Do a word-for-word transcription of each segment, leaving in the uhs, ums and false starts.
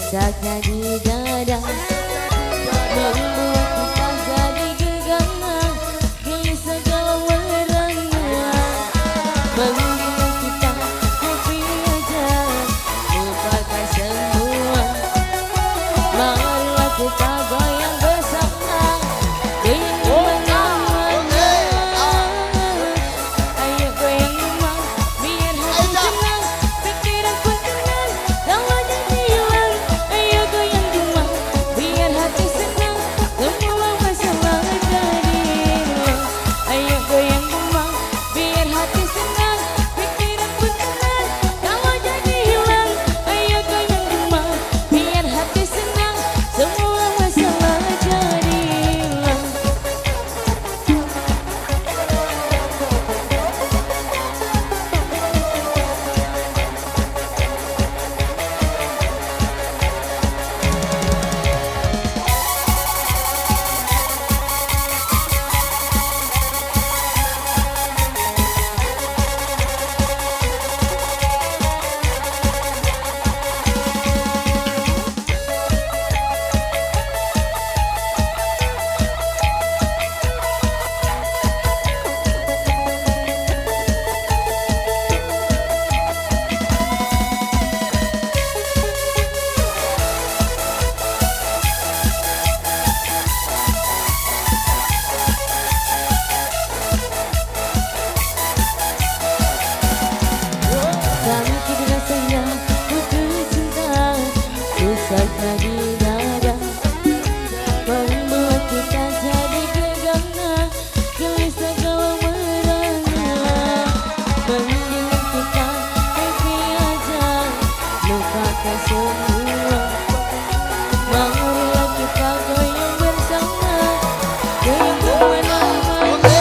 Sakit di dada membuat kita jadi gegana, gelisah kalau merana. Mendingan kita happy aja, lupakan semua. Marilah kita goyang bersama, goyang kemana-mana. Ayo goyang rumah, biar hati senang, pikiran pun tenang, kalau jadi hilang. Ayo goyang rumah, biar hati senang, semua masalah jadi hilang. Ayo goyang rumah, biar hati senang, pikiran pun tenang, kalau jadi hilang. Ayo goyang rumah, biar hati senang, semua masalah jadi hilang. Sakit rasanya putus cinta, pusatnya di dada, membuat kita jadi gegana, gelisah kalau merana. Mendingan kita happy aja, lupakan semua. Marilah kita goyang bersama, goyang kemana-mana.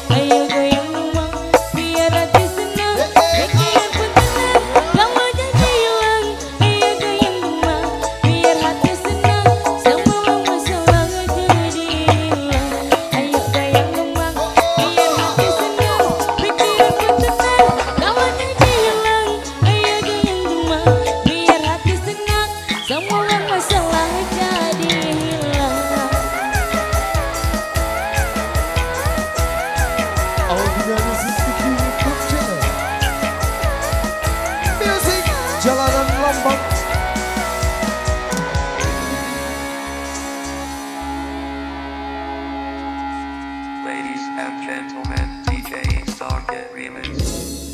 Ayo goyang rumah, biar hati senang, pikiran pun tenang, kalau jadi hilang. Ayo goyang rumah, biar hati senang, semua masalah jadi hilang. Ayo goyang rumah, biar hati senang, pikiran pun tenang, kalau jadi hilang. Ayo goyang rumah, biar hati senang, semua masalah jadi hilang. Audio Music Studio YouTube Channel. Music Jalanan Lambang. Ladies and gentlemen, D J Starkid Remix.